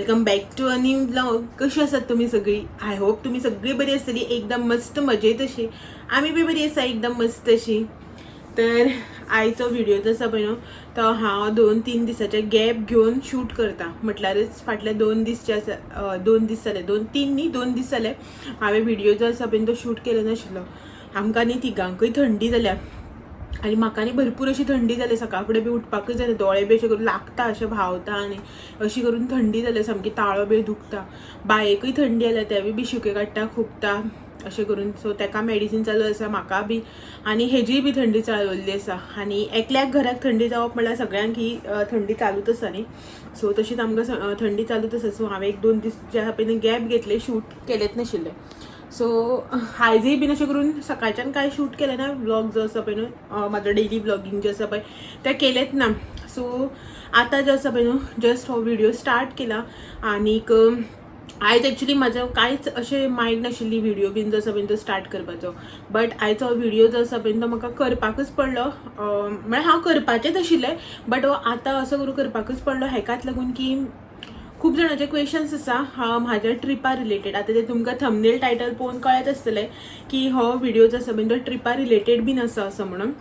Welcome back to a new vlog. कशी आसात तुमी सगळी? I hope तुमी सगळी बरी आसतली, एकदम मस्त मजेत अशी. आमी बी बरी आसा, एकदम मस्त अशी. तर आयचो व्हिडिओ जो आसा पळय न्हू, तो हांव 2-3 दिसाचे गॅप घेवन शूट करता. म्हटल्यारच फाटले 2 दीस जे आसा, 2 दीस जाले, 2-3 न्ही, 2 दीस जाले हांवें व्हिडिओ जो आसा पळय तो शूट केलो नाशिल्लो. आमकां न्ही तिगांकूय थंडी जाल्या आनी म्हाका न्ही भरपूर अशी थंडी जाली. सकाळ फुडें बी उठपाकूच जायना, दोळे बी अशे करून लागता, अशें व्हांवता आनी अशी करून थंडी जाल्या सामकी, ताळो बी दुखता. बायेकूय थंडी जाल्या, तेवूय बी शिके काडटा, खोकता अशें करून. सो तेका मेडिसीन चालू आसा, म्हाका बी आनी हेजीय बी थंडी चालवल्ली आसा. आनी एकल्याक घराक थंडी जावप म्हणल्यार सगळ्यांक ही थंडी चालूच आसा न्ही. सो तशीच आमकां थंडी चालूच आसा. सो हांवें 1-2 दीस जे आसा पळय गॅप घेतले, शूट केलेच नाशिल्ले. सो आयजूय बीन अशें करून सकाळच्यान कांय शूट केलें ना. व्लॉग जो आसा पळय न्हू, म्हाजो डेली व्लॉगींग जें आसा पळय तें केलेंच ना. सो आतां जें आसा पळय न्हू, जस्ट हो व्हिडिओ स्टार्ट केला. आनीक आयज एक्चुली म्हाजो कांयच अशें मायंड नाशिल्ली व्हिडिओ बीन जो आसा पळय तो स्टार्ट करपाचो, बट आयचो व्हिडिओ जो आसा पळय तो म्हाका करपाकूच पडलो. म्हळ्यार हांव करपाचेंच आशिल्लें, बट हो आतां असो करून करपाकूच पडलो हेकाच लागून की खूब जाणांचे क्वेश्चन्स आसा हा म्हाज्या ट्रिपा रिलेटेड. आतां ते तुमकां थंबनेल, टायटल पळोवन कळत आसतलें की हो व्हिडिओ जो आसा पळय तो ट्रिपा रिलेटेड बीन आसा असो म्हणून.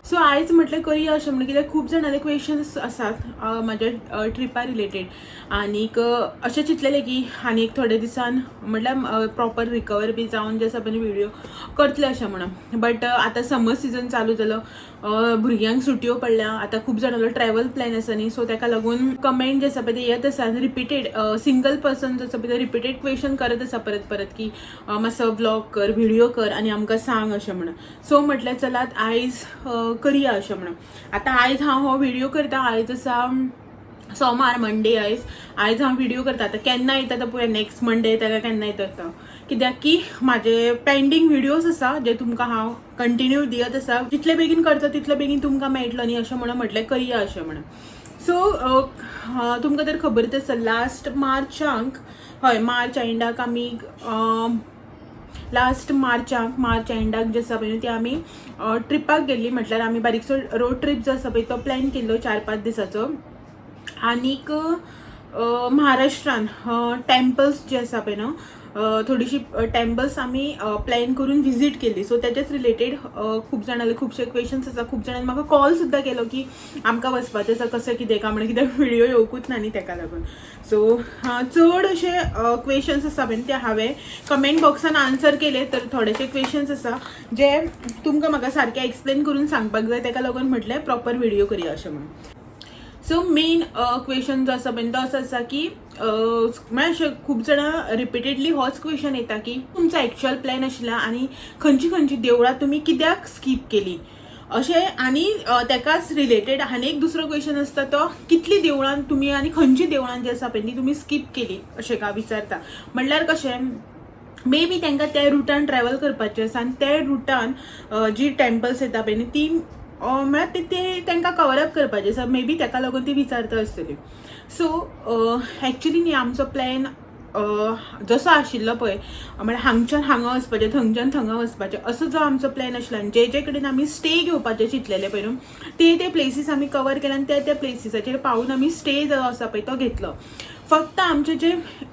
सो आयज म्हटलें करया अशें म्हणून, कित्याक खूब जाणांले क्वेश्चन्स आसात म्हाज्या ट्रिपा रिलेटेड. आनीक अशें चिंतलेलें की आनी एक थोडे दिसान, म्हटल्यार प्रॉपर रिकवर बी जावन जे आसा पळय व्हिडिओ करतले अशें म्हणून. बट आतां समर सिजन चालू जालो, भुरग्यांक सुटयो पडल्या, आतां खूब जाणांलो ट्रॅवल प्लॅन आसा न्ही. सो ताका लागून कमेंट जे आसा पळय ते येत आसा आनी रिपीटेड, सिंगल पर्सन जो आसा पळय ते रिपीटेड क्वेश्चन करत आसा परत परत की मातसो व्लॉग कर, व्हिडिओ कर आनी आमकां सांग अशें म्हणून. सो म्हटलें चलात आयज करया अशें म्हणून. आतां आयज हांव हो व्हिडिओ करता. आयज आसा सोमार, मंडे. आयज आयज हांव व्हिडिओ करता. आतां केन्ना येता तो पळोवया, नेक्स्ट मंडे येता काय केन्ना येता तो, कित्याक की म्हाजे पेंडींग व्हिडियोज आसा जे तुमकां हांव कंटिन्यू दियत आसा. जितले बेगीन करता तितले बेगीन तुमकां मेळटलो न्ही, अशें म्हणून म्हटलें करया अशें म्हणून. सो तुमकां तर खबरच आसा, लास्ट मार्चाक, हय, मार्च एंडाक आमी, लास्ट मार्चाक, मार्च एंडाक जे आसा पळय न्हू ती आमी ट्रिपाक गेल्ली. म्हटल्यार आमी बारीकसो रोड ट्रीप जो आसा पळय तो प्लॅन केल्लो 4-5 दिसाचो. आनीक महाराष्ट्रान टेम्पल्स जे आसा पळय न्हू, थोडीशी टेम्पल्स आमी प्लॅन करून विजीट केली. सो तेच्याच रिलेटेड खूब जाणांले खुबशे क्वेश्चन्स आसा. खूब जाणांनी म्हाका कॉल सुद्दां केलो की आमकां वचपाचें आसा, कशें कितें काय म्हणून, कित्याक व्हिडिओ येवकूच ना न्ही तेका लागून. सो चड अशे क्वेश्चन्स आसा पळय ते हांवें कमेंट बॉक्सान आन्सर केले, तर थोडेशे क्वेश्चन्स आसा जे तुमकां म्हाका सारके एक्सप्लेन करून सांगपाक जाय. तेका लागून म्हटलें प्रॉपर व्हिडिओ करया अशें म्हणून. सो मेन क्वेश्चन जो आसा पळय तो असो आसा की म्हळ्यार अशें खूब जाणां रिपिटेडली होच क्वेश्चन येता की तुमचो एक्चुअल प्लॅन आशिल्ला आनी खंयची खंयची देवळां तुमी कित्याक स्कीप केली अशें. आनी तेकाच रिलेटेड आनी एक दुसरो क्वेश्चन आसता तो कितली देवळां तुमी आनी खंयची देवळां जी आसा पळय ती तुमी स्कीप केली अशें काय विचारता. म्हणल्यार कशें, मे बी तांकां त्या रुटान ट्रॅवल करपाचें आसा आनी त्या रुटान जी टेम्पल्स येता पळय न्ही ती म्हळ्यार ते ते तांकां कवर अप करपाचें आसा, मे बी ताका लागून ती विचारता आसतली. सो एक्चुली न्ही आमचो प्लॅन जसो आशिल्लो पळय, म्हळ्यार हांगच्यान हांगा वचपाचें, थंयच्यान थंगा वचपाचें, असो जो आमचो प्लॅन आशिल्लो आनी जे जे कडेन आमी स्टे घेवपाचें चिंतलेलें पळय न्हू, ते ते प्लेसीस आमी कवर केले आनी त्या त्या प्लेसीसाचेर पावून आमी स्टे जो आसा पळय तो घेतलो. फक्त आमचे जे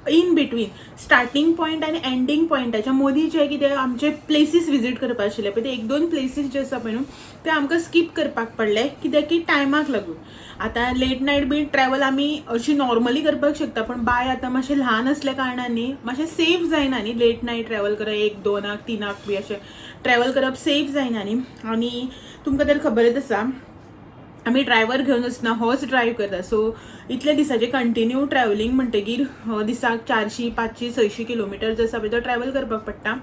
इन बिटवीन स्टार्टींग पॉयंट आनी एंडींग पॉयंटाच्या मदीं जे कितें आमचे प्लेसीस विजीट करपा आशिल्ले पळय, ते एक दोन प्लेसीस जे आसा पळय न्हू ते आमकां स्कीप करपाक पडले, कित्याक की टायमाक लागून. आतां लेट नायट बी ट्रॅवल आमी अशी नॉर्मली करपाक शकता, पण बाय आतां मातशें ल्हान आसल्या कारणान न्ही मातशें सेफ जायना न्ही लेट नायट ट्रॅवल करप. 1-2क 3क बी अशें ट्रॅवल करप सेफ जायना न्ही. आनी तुमकां तर खबरच आसा, आमी ड्रायव्हर घेवन वचना, होच ड्रायव्ह करता. सो इतले दिसाचे कंटिन्यू ट्रॅवलिंग म्हणटगीर दिसाक 400, 500, 600 किलोमिटर जो आसा पळय तो ट्रॅवल करपाक पडटा.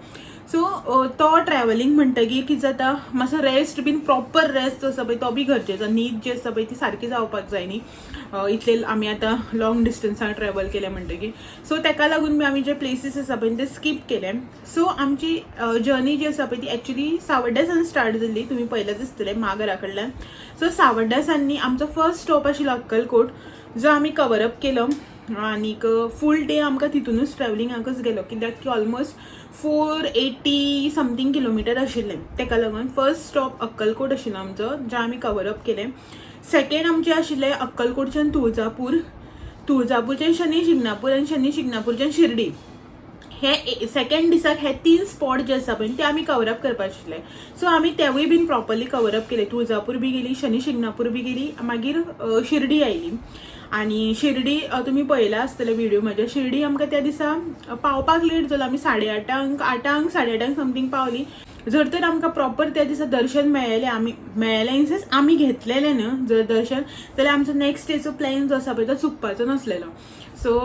सो तो ट्रॅवलिंग म्हणटगीर कितें जाता, मातसो रेस्ट बीन, प्रॉपर रेस्ट जो आसा पळय तो बी गरजेचो. न्हीद जी आसा पळय ती सारकी जावपाक जाय न्ही, इतले आमी आतां लॉंग डिस्टन्सान ट्रॅवल केलें म्हणटगीर. सो तेका लागून बी आमी जे प्लेसीस आसा पळय ते स्कीप केले. सो आमची जर्नी जी आसा पळय ती एक्चुली सावड्ड्यासान स्टार्ट जाल्ली, तुमी पळयलाच आसतलें म्हाज्या घरा कडल्यान. सो सावड्ड्यासान न्ही आमचो फर्स्ट स्टॉप आशिल्लो अक्कलकोट, जो आमी कवर अप केलो. आनीक फूल डे आमकां तितूनच ट्रॅवलिंगाकच गेलो, कित्याक की ऑलमोस्ट 480 समथींग किलोमिटर आशिल्लें. तेका लागून फर्स्ट स्टॉप अक्कलकोट आशिल्लो आमचो, जे आमी कवर अप केलें. सेकेंड आमचें आशिल्लें अक्कलकोटच्यान तुळजापूर. तुळजापूरच्यान शनी शिंगणापूर आनी शनी शिंगणापूरच्यान शिर्डी. हे सेकंड दिसाक हे तीन स्पॉट जे आसा पळय, ते आमी कवरअप करपाक आशिल्ले. सो आमी तेवूय बीन प्रॉपरली कवरअप केले. तुळजापूर बी गेली, शनी शिंगणापूर बी गेली, मागीर शिर्डी आयली. आनी शिर्डी तुमी पळयला आसतले व्हिडिओ म्हज्या. शिर्डी आमकां त्या दिसा पावपाक लेट जालो. आमी 8:30, 8, 8:30 समथींग पावली. जर तर आमकां प्रॉपर त्या दिसा दर्शन मेळ्ळेलें, आमी मेळ्ळेलें इन सेन्स आमी घेतलेलें न्हू जर दर्शन, जाल्यार आमचो नेक्स्ट डेचो प्लॅन जो आसा पळय, तो चुकपाचो नासलेलो. सो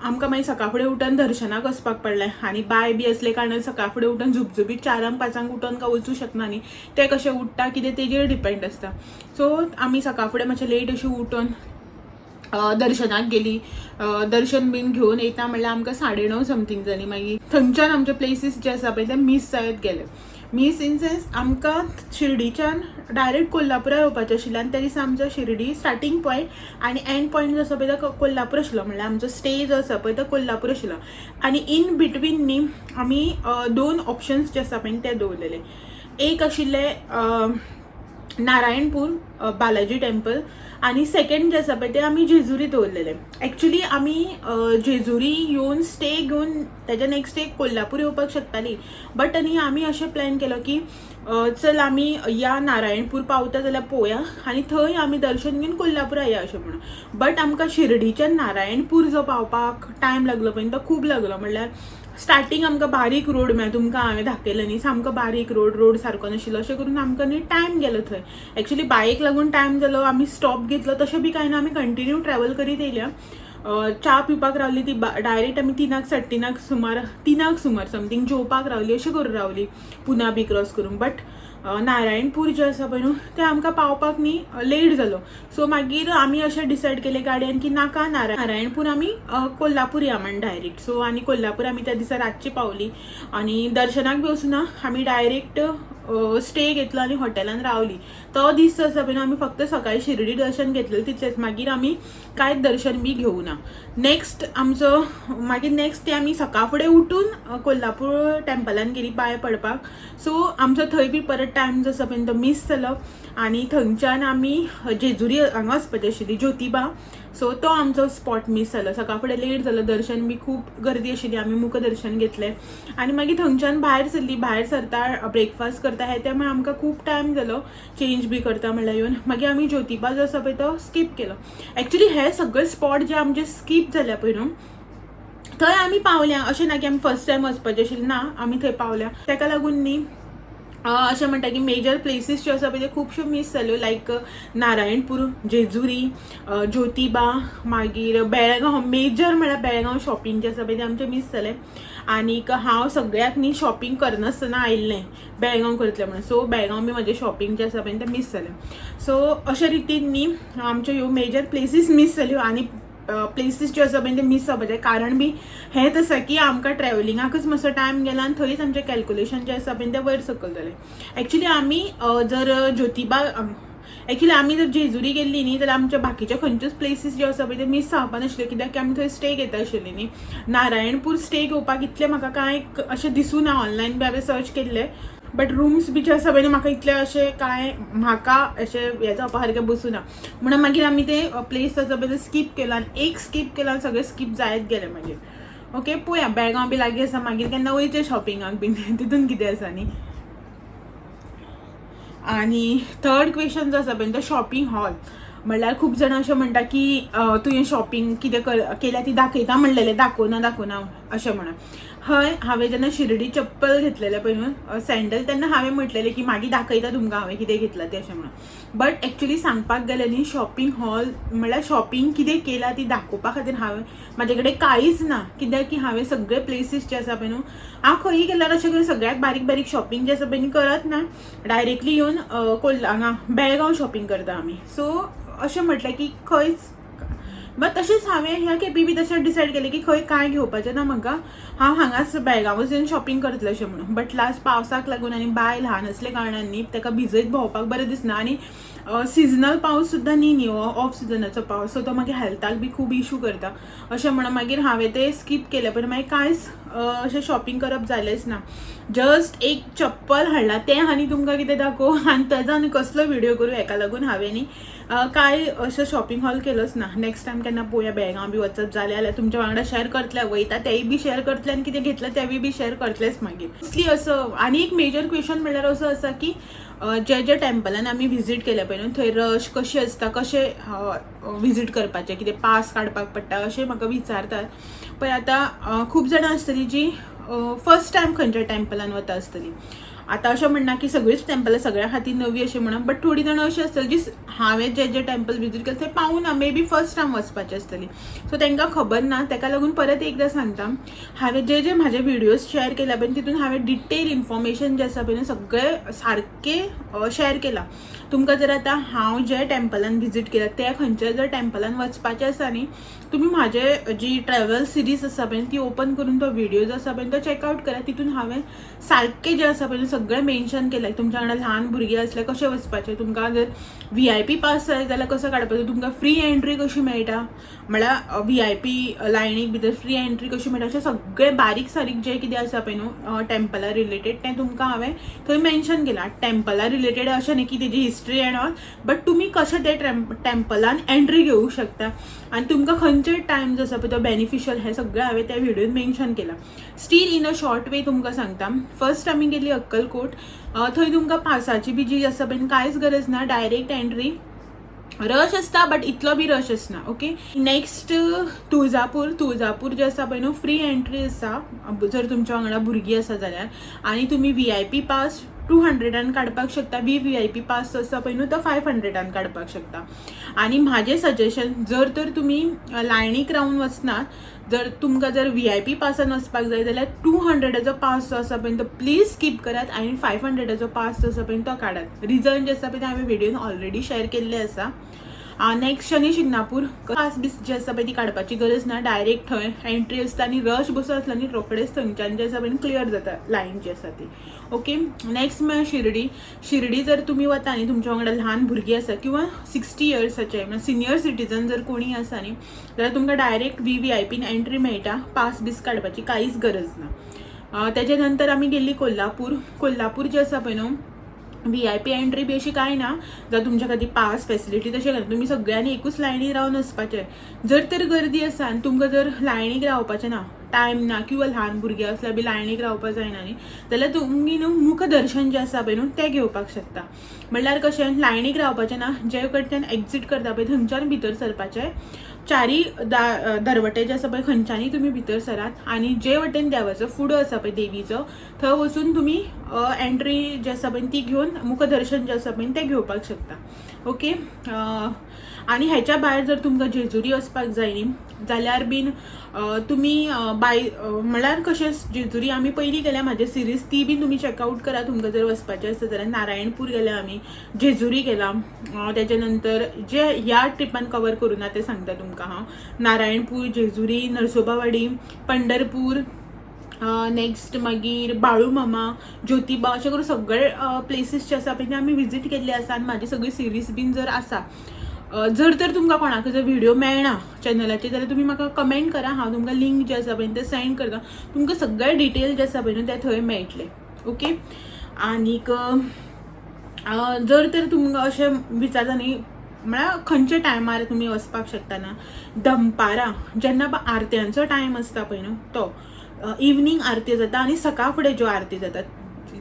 आमकां मागीर सकाळ फुडें उठून दर्शनाक वचपाक पडलें. आनी बाय बी असले कारणान सकाळ फुडें उठून झुपझुपीत 4, 5 उठून काय वचूं शकना न्ही. ते कशें उठ्ठा कितें तेजेर डिपेंड आसता. सो आमी सकाळ फुडें मातशें लेट अशी उठून दर्शनाक गेली. दर्शन बीन घेवन येता म्हणल्यार आमकां 9:30 समथींग जाली. मागीर थंयच्यान आमचे प्लेसीस जे आसा पळय, ते मीस जायत गेले. मीस इन सेन्स आमकां शिर्डीच्यान डायरेक्ट कोल्हापुरा येवपाचें आशिल्लें आनी त्या दिसा आमचो शिर्डी स्टार्टींग पॉयंट आनी एंड पॉयंट जो आसा पळय, तो कोल्हापूर आशिल्लो. म्हणल्यार आमचो स्टे जो आसा पळय, तो कोल्हापूर आशिल्लो. आनी इन बिटवीन न्ही आमी दोन ऑप्शन्स जे आसा पळय, ते दवरलेले. एक आशिल्ले नारायणपूर बालाजी टेम्पल आनी सेकंड जे आसा पळय, ते आमी जेजुरी दवरलेले. एक्चुली आमी जेजुरी येवन स्टे घेवन तेज्या नेक्स्ट डे कोल्हापूर येवपाक शकताली, बट आनी आमी अशें प्लॅन केलो की चल आमी या नारायणपूर पावता जाल्यार पळोवया आनी थंय आमी दर्शन घेवन कोल्हापुरा या अशें म्हणून. बट आमकां शिर्डीच्यान नारायणपूर जो पावपाक टायम लागलो पळय, तो खूब लागलो. म्हणल्यार स्टार्टींग आमकां बारीक रोड मेळ्ळो. तुमकां हांवें दाखयलें न्ही, सामको बारीक रोड, रोड सारको नाशिल्लो. अशें करून आमकां न्ही टायम गेलो थंय. एक्चुली बायक लागून टायम जालो, आमी स्टॉप घेतलो तशें बी कांय ना. आमी कंटिन्यू ट्रॅवल करीत येयल्या. च्या पिवपाक रावली ती डायरेक्ट आमी 3, 3:30 सुमार, 3 सुमार समथींग जेवपाक रावली, अशें करून रावली, पुना बी क्रॉस करून. बट नारायणपूर जें आसा पळय न्हू, तें आमकां पावपाक न्ही लेट जालो. सो मागीर आमी अशें डिसायड केलें गाडयेन की नाका नारायणपूर, आमी कोल्हापूर या म्हण डायरेक्ट. सो आनी कोल्हापूर आमी त्या दिसा रातची पावली आनी दर्शनाक बी वचूना, आमी डायरेक्ट स्टे घेतलो आनी हॉटेलान रावली. तो दीस जो आसा पळय न्हू, आमी फक्त सकाळी शिर्डी दर्शन घेतलें तितलेंच. मागीर आमी कांयच दर्शन बी घेवना. नेक्स्ट आमचो मागीर नेक्स्ट डे आमी सकाळ फुडें उठून कोल्हापूर टेम्पलान गेली पांय पडपाक. सो आमचो थंय बी परत टायम जो आसा पळय, तो मीस जालो. आनी थंयच्यान आमी जेजुरी हांगा वचपाची आशिल्ली, ज्योतिबा. सो तो आमचो स्पॉट मीस जालो. सकाळ फुडें लेट जालो दर्शन बी, खूब गर्दी आशिल्ली. आमी मुख दर्शन घेतलें आनी मागीर थंयच्यान भायर सरली. भायर सरता, ब्रेकफास्ट करता हे ते म्हळ्यार आमकां खूब टायम जालो. चेंज बी करता म्हणल्यार येवन मागीर आमी ज्योतिबा जो आसा पळय, तो स्कीप केलो. एक्चुली हे सगळे स्पॉट जे आमचे स्कीप जाले पळय न्हू, थंय आमी पावल्या. अशें ना की आमी फर्स्ट टायम वचपाचें आशिल्लें ना, आमी थंय पावल्या. ताका लागून न्ही अशें म्हणटा की मेजर प्लेसीस ज्यो आसा पळय, त्यो खुबश्यो मीस जाल्यो, लायक नारायणपूर, जेजुरी, ज्योतिबा, मागीर बेळगांव. मेजर म्हळ्यार बेळगांव शॉपिंग जें आसा पळय, तें आमचें मीस जालें. आनीक हांव सगळ्याक न्ही शॉपिंग करनासतना आयिल्लें बेळगांव करतलें म्हणून. सो बेळगांव बी म्हाजें शॉपिंग जें आसा पळय, तें मीस जालें. सो अशे रितीन न्ही आमच्यो ह्यो मेजर प्लेसीस मीस जाल्यो. आनी प्लेसीस ज्यो आसा पळय, ते मीस जावपाचें कारण बी हेंच आसा की आमकां ट्रॅवलिंगाकच मातसो टायम गेला आनी थंयच आमचें कॅल्कुलेशन जें आसा पळय, तें वयर सकयल जालें. एक्चुली आमी जर ज्योतिबा, एक्चुली आमी जर जेजुरी गेल्ली न्ही, जाल्यार आमच्या बाकीच्या खंयच्योच प्लेसीस ज्यो आसा पळय, ते मीस जावपा नाशिल्ल्यो, कित्याक की आमी थंय स्टे घेता आशिल्ली न्ही. नारायणपूर स्टे घेवपाक इतलें म्हाका कांय अशें दिसूं ना. ऑनलायन बी हांवें सर्च केल्लें, बट रुम्स बी जे आसा पळय न्ही, म्हाका इतलें अशें कांय म्हाका अशें हें जावपा सारकें बसूं ना. म्हणून मागीर आमी ते प्लेस आसा पळय, ते स्कीप केलो आनी एक स्कीप केलो आनी सगळें स्कीप जायत गेलें मागीर. ओके, पळोवया, बेळगांव बी लागीं आसा, मागीर केन्ना वयचें शॉपिंगाक बीन, तितून कितें आसा न्ही. आनी थर्ड क्वेश्चन जो आसा पळय, तो शॉपिंग हॉल. म्हणल्यार खूब जाणां अशें म्हणटा की तुवें शॉपिंग कितें कर केल्या ती दाखयता म्हणलेलें, दाखोवना दाखोवना अशें म्हणून. हय, हांवें जेन्ना शिर्डी चप्पल घेतलेलें पळय न्हू, सँडल, तेन्ना हांवें म्हटलेलें की मागीर दाखयता तुमकां हांवें कितें घेतलां तें अशें म्हणून. बट एक्चुली सांगपाक गेलें न्ही, शॉपिंग हॉल म्हणल्यार शॉपिंग कितें केलां ती दाखोवपा खातीर हांवें म्हाजे कडेन कांयच ना, कित्याक की हांवें सगळे प्लेसीस जे आसा पळय न्हू, हांव खंयी गेल्यार अशें करून सगळ्याक बारीक बारीक शॉपिंग जें आसा पळय न्ही करत ना. डायरेक्टली येवन हांगा बेळगांव शॉपिंग करता आमी. सो अशें म्हटलें की खंयच, बट तशेंच हांवें ह्या खेपी बी तशें डिसायड केलें की खंय कांय घेवपाचें ना म्हाका, हांव हांगाच बेळगांवच येवन शॉपिंग करतलें अशें म्हणून. बट लास्ट पावसाक लागून आनी बाय ल्हान आसले कारणान न्ही, ताका भिजयत भोंवपाक बरें दिसना. आनी सिजनल पावस सुद्दां न्ही न्ही हो ऑफ सिजनाचो पावस, सो तो मागीर हेल्थाक बी खूब इशू करता अशें म्हणून मागीर हांवें तें स्कीप केलें. पण मागीर कांयच अशें शॉपिंग करप जालेंच ना. जस्ट एक चप्पल हाडला तें आनी तुमकां कितें दाखोवं आनी तेजो आनी कसलो व्हिडियो करूं, हेका लागून हांवें न्ही कांय अशें शॉपिंग हॉल केलोच ना. नेक्स्ट टायम केन्ना पळोवया, बॅगां बी वचप जालें जाल्यार तुमच्या वांगडा शेअर करतले, वयता तेय बी शेअर करतले आनी कितें घेतलें तेवूय बी शेअर करतलेच मागीर. मोस्टली असो आनी एक मेजर क्वेश्चन म्हणल्यार असो आसा की जे जे टेम्पलान आमी विजीट केले पळय न्हू, थंय रश कशी आसता, कशें विजीट करपाचें, कितें पास काडपाक पडटा अशें म्हाका विचारतात. पळय आतां खूब जाणां आसतलीं जीं फर्स्ट टायम खंयच्या टेम्पलान वता आसतलीं. आतां अशें म्हणना की सगळींच टेम्पलां सगळ्यां खातीर नवी अशें म्हणा, बट थोडीं जाणां अशीं आसतलीं जी हांवें जे जे टेम्पल विजीट केलें थंय पावूना, मे बी फर्स्ट टायम वचपाचें आसतलीं, सो तांकां खबर ना. ताका लागून परत एकदां सांगता, हांवें जे जे म्हाजे व्हिडियोज शेअर केल्या पळय तितून हांवें डिटेल इन्फॉर्मेशन जें आसा पळय सगळें सारकें शेअर केलां. तुमकां जर आतां हांव जे टेम्पलान विजीट केल्या ते खंयच्या जर टेम्पलान वचपाचें आसा न्ही, तुमी म्हाजे जी ट्रॅवल सिरीज आसा पळय ती ओपन करून तो व्हिडियो जो आसा पळय तो चॅकआवट करा. तितून हांवें सारकें जें आसा पळय सगळें मेन्शन केलां. तुमच्या वांगडा ल्हान भुरगीं आसल्यार कशें वचपाचें, तुमकां जर व्हीआयपी पास जाय जाल्यार कसो काडपाचो, तुमकां फ्री एंट्री कशी मेळटा, म्हळ्यार व्हीआयपी लायनीक भितर फ्री एंट्री कशी मेळटा, अशें सगळें बारीक सारीक जें कितें आसा पळय न्हू टेम्पला रिलेटेड तें तुमकां हांवें थंय मेन्शन केलां. टेम्पला रिलेटेड अशें न्ही की तेजी हिस्ट्री एंड ऑल, बट तुमी कशें ते टेम्पलान एंट्री घेवंक शकता आनी तुमकां खंयचे टायम जो आसा पळय तो बेनिफिशियल, हें सगळें हांवें त्या व्हिडियोन मेन्शन केलां. Still in a short way तुमकां सांगता, फर्स्ट आमी गेली अक्कलकोट. थंय तुमकां पासाची बी जी आसा पळय कांयच गरज ना, डायरेक्ट एंट्री. रश आसता बट इतलो बी रश आसना. Okay, next Tuljapur. तुळजापूर जें आसा पळय न्हू फ्री एंट्री आसा जर तुमच्या वांगडा भुरगीं आसा जाल्यार, आनी तुमी व्हीआयपी पास 200 काडपाक शकता, व्हीव्हीआयपी पास आसा पळय न्हू तो 500 काडपाक शकता. आनी म्हाजें सजेशन, जर तर तुमी लायनीक रावन वचनात, जर तुमकां जर व्हीआयपी पासान वचपाक जाय जाल्यार 200 पास जो आसा पळय तो प्लीज स्कीप करात आनी 500 पास जो आसा पळय तो काडात. रिजन जें आसा पळय तें हांवें व्हिडियोन ऑलरेडी शेअर केल्लें आसा. नेक्स्ट शनी शिंगणापूर. पास बीस जे आसा पळय ती काडपाची गरज ना, डायरेक्ट थंय एंट्री आसता आनी रश बसो आसला न्ही रोखडेच थंयच्यान जे आसा पळय क्लियर जाता लायन जी आसा ती. ओके, नेक्स्ट म्हळ्यार शिर्डी. शिर्डी जर तुमी वता न्ही, तुमच्या वांगडा ल्हान भुरगीं आसा किंवा 60 इयर्साचे म्हळ्यार सिनियर सिटीजन जर कोणी आसा न्ही जाल्यार तुमकां डायरेक्ट व्हीव्हीआयपीन एंट्री मेळटा, पास बीस काडपाची कांयच गरज ना. तेजे नंतर आमी गेल्ली कोल्हापूर. कोल्हापूर जें आसा पळय न्हू व्हीआयपी एंट्री बी अशी कांय ना, जावं तुमच्या खातीर पास फेसिलिटी तशें ना, तुमी सगळ्यांनी एकूच लायनीन रावन वचपाचें. जर तर गर्दी आसा आनी तुमकां जर लायनीक रावपाचें ना, टायम ना किंवा ल्हान भुरगीं आसल्यार बी लायनीक रावपाक जायना न्ही, जाल्यार तुमी न्हू मुखदर्शन जें आसा पळय न्हू तें घेवपाक शकता. म्हणल्यार कशें, लायनीक रावपाचें ना, जे कडच्यान एक्झीट करता पळय थंयच्यान भितर सरपाचें. चारी दा दरवटे जे आसा पळय खंयच्यानूय तुमी भितर सरात आनी जे वटेन देवाचो फुडो आसा पळय देवीचो थंय वचून तुमी एंट्री जी आसा पळय ती घेवन मुखदर्शन जें आसा पळय तें घेवपाक शकता. ओके, आनी हेच्या भायर जर तुमकां जेजुरी वचपाक जाय न्ही जाल्यार बीन तुमी बाय, म्हणल्यार कशें, जेजुरी आमी पयलीं गेल्या, म्हाजे सिरीज ती बीन तुमी चॅकआवट करा तुमकां जर वचपाचें आसता जाल्यार. नारायणपूर गेल्या आमी, जेजुरी गेला, तेच्या नंतर जे ह्या ट्रिपान कवर करूं ना तें सांगता तुमकां हांव. नारायणपूर, जेजुरी, नरसोबावाडी, पंढरपूर, नेक्स्ट मागीर बाळूमामा, ज्योतिबा, अशें करून सगळे प्लेसीस जे आसा पळय ते आमी विजीट केल्ले आसा आनी म्हाजी सगळी सिरीज बीन जर आसा. जर तर तुमकां कोणाक जर व्हिडियो मेळना चॅनलाचेर जाल्यार तुमी म्हाका कमेंट करा, हांव तुमकां लिंक जे आसा पळय ते सेंड करता, तुमकां सगळे डिटेल जे आसा पळय न्हू ते थंय मेळटले. ओके, आनीक जर तर तुमकां अशें विचारता न्ही, म्हळ्यार खंयच्या टायमार तुमी वचपाक शकता ना, दनपारां जेन्ना आरत्यांचो टायम आसता पळय न्हू तो इवनींग आरती जाता आनी सकाळ फुडें ज्यो आरती जाता,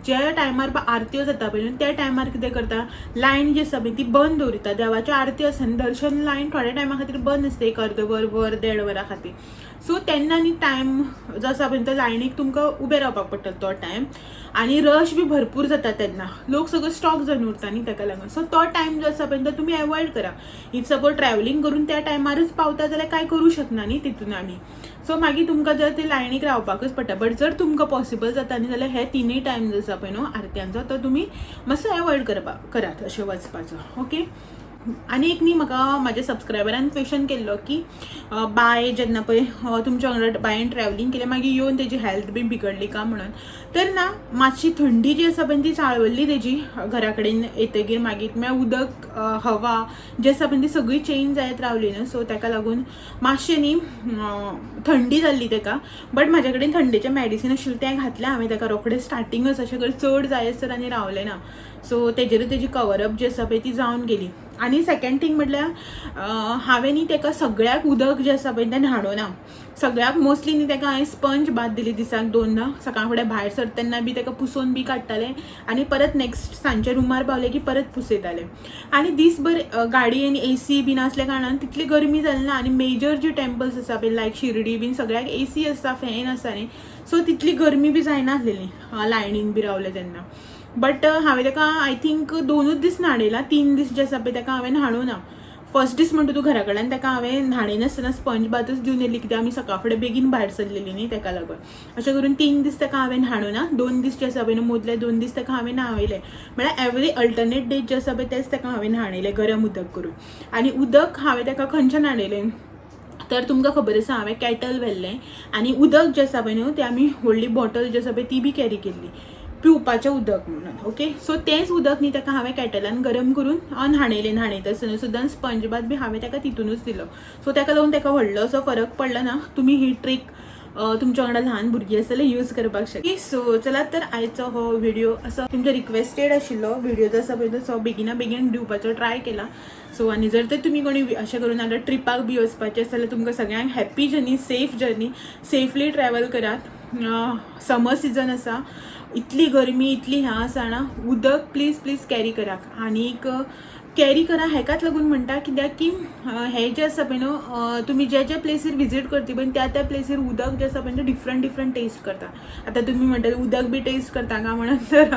ज्या टायमार आरत्यो जाता पळय न्हू त्या टायमार कितें करता, लायन जी आसा पळय ती बंद दवरिता. देवाच्यो आरती आसता न्ही, दर्शन लायन थोड्या टायमा खातीर बंद आसता, एक अर्द वर, वर, देड वरा खातीर. सो तेन्ना न्ही टायम जो आसा पळय तो लायनीक तुमकां उबें रावपाक पडटलें तो टायम, आनी रश बी भरपूर जाता तेन्ना, लोक सगळो स्टॉक जावन उरता न्ही ताका लागून. सो तो टायम जो आसा पळय तो तुमी एवॉयड करा. If suppose travelling करून त्या टायमारच पावता जाल्यार कांय करूं शकना न्ही तितून आमी. सो मागीर तुमकां जर ते लायनीक रावपाकच पडटा. बट जर तुमकां पॉसिबल जाता न्ही जाल्यार हे तिनूय टायम जो आसा पळय न्हू आरत्यांचो तो तुमी मातसो एवॉयड करपा करात अशें वचपाचो. ओके. आनी एक न्ही, म्हाका म्हाज्या सबस्क्रायबरान क्वेश्चन केल्लो की बाय जेन्ना पळय तुमच्या वांगडा बायन ट्रॅवलिंग केलें, मागीर येवन तेजी हेल्थ बी बिगडली का म्हणून. तर ना, मातशी थंडी जी आसा पळय ती चाळवल्ली तेजी घरा कडेन येतगीर. मागीर म्हळ्यार उदक, हवा जी आसा पळय ती सगळी चेंज जायत रावली न्हू, सो ताका लागून मातशें न्ही थंडी जाल्ली ताका. बट म्हाज्या कडेन थंडेचें मॅडिसीन आशिल्लें, तें घातलें हांवें ताका रोखडें स्टार्टिंगच. अशें करून चड जायसर आनी रावलें ना. सो तेजेरूच तेजी कवरअप जी आसा पळय ती जावन गेली. आनी सेकंड थींग म्हटल्यार हांवें न्ही ताका सगळ्याक उदक जें आसा पळय तें न्हाणोना. सगळ्याक मोस्टली न्ही ताका हांवें स्पंज बाथ दिली दिसाक दोनदां. सकाळ फुडें भायर सरता तेन्ना बी ताका पुसोवन बी काडटालें आनी परत नेक्स्ट सांजचे रुमार पावलें की परत पुसयतालें. आनी दीसभर गाडयेन एसी बीन आसल्या कारणान तितली गरमी जाली ना. आनी मेजर जी टेम्पल्स आसा पळय, लायक शिर्डी बीन, सगळ्याक एसी आसता, फॅन आसता न्ही, सो तितली गरमी बी जायनासलेली लायनीन बी रावले तेन्ना. बट हांवें ताका I think दोनूच दीस न्हाणयला. 3 दीस जे आसा पळय ताका हांवें न्हाणूं ना. फर्स्ट दीस म्हणटा तूं घरा कडल्यान ताका हांवें न्हाणयनासतना स्पंज बाथूच दिवन येयली, कित्याक आमी सकाळ फुडें बेगीन भायर सरलेली न्ही ताका लागून. अशें करून 3 दीस ताका हांवें न्हाणूं ना. 2 दीस जे आसा पळय न्हू, मदले 2 दीस ताका हांवें न्हावयलें. म्हळ्यार एवरी अल्टरनेट डेज जे आसा पळय तेच ताका हांवें न्हाणयलें गरम उदक करून. आनी उदक हांवें ताका खंयचें न्हाणयलें, तर तुमकां खबर आसा, हांवें कॅटल व्हेल्लें आनी उदक जें आसा पळय न्हू तें आमी व्हडली बॉटल जी आसा पळय ती बी कॅरी केल्ली पिवपाचें उदक म्हणून. ओके, सो तेंच उदक न्ही ताका हांवें कॅटलान गरम करून न्हाणयलें. न्हाणयता आसतना सुद्दां स्पंज बाथ बी हांवें ताका तितूनच दिलो. सो ताका लागून ताका व्हडलो असो फरक पडलो ना. तुमी ही ट्रीक तुमच्या वांगडा ल्हान भुरगीं आसा जाल्यार यूज करपाक शकता. सो चलात तर, आयचो हो व्हिडिओ असो तुमच्या रिक्वेस्टेड आशिल्लो व्हिडिओ जो आसा पळय तो बेगिना बेगीन दिवपाचो ट्राय केला. सो आनी जर तर तुमी कोणी अशें करून आतां ट्रिपाक बी वचपाचें आसा जाल्यार तुमकां सगळ्यांक happy journey, safe journey, safely travel करात. समर सिजन आसा, इतली गरमी, इतली ह्यां आसा जाणा. उदक प्लीज प्लीज कॅरी करात. आनीक कॅरी करा हेकाच लागून म्हणटा, कित्याक की हें जें आसा पळय न्हू, तुमी जे जे प्लेसीर विजीट करता पळय त्या त्या प्लेसीर उदक जें आसा पळय तें डिफरंट डिफरंट टेस्ट करता. आतां तुमी म्हणटले उदक बी टेस्ट करता काय म्हणून, तर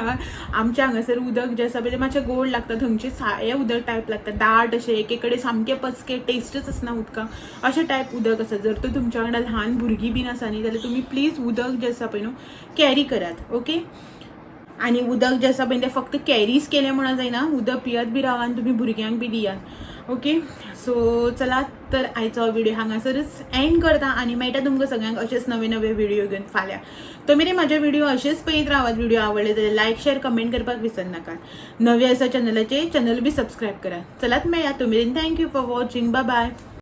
आमच्या हांगासर उदक जें आसा पळय तें मातशें गोड लागता. थंयचें सायें उदक टायप लागता, दाट अशें. एक एक कडेन सामकें पचकें, टेस्टच आसना उदकाक, अशें टायप उदक आसा. जर तर तुमच्या वांगडा ल्हान भुरगीं बीन आसा न्ही जाल्यार तुमी प्लीज उदक जें आसा पळय न्हू कॅरी करात. ओके, आनी उदक जें आसा पळय तें फक्त कॅरीज केलें म्हणून जायना, उदक पियत बी रावा आनी तुमी भुरग्यांक बी दियात. ओके, सो चलात तर, आयचो व्हिडिओ हांगासरच एंड करता आनी मेळटा तुमकां सगळ्यांक अशेच नवे नवे व्हिडिओ घेवन फाल्यां. तो मेरेन म्हाजे व्हिडिओ अशेच पळयत रावात. व्हिडिओ आवडले जाल्यार लायक, शेअर, कमेंट करपाक विसरनाकात. नवे आसा चॅनलाचे, चॅनल बी सबस्क्रायब करात. चलात, मेळया. तो मेरेन thank you for watching. Bye bye.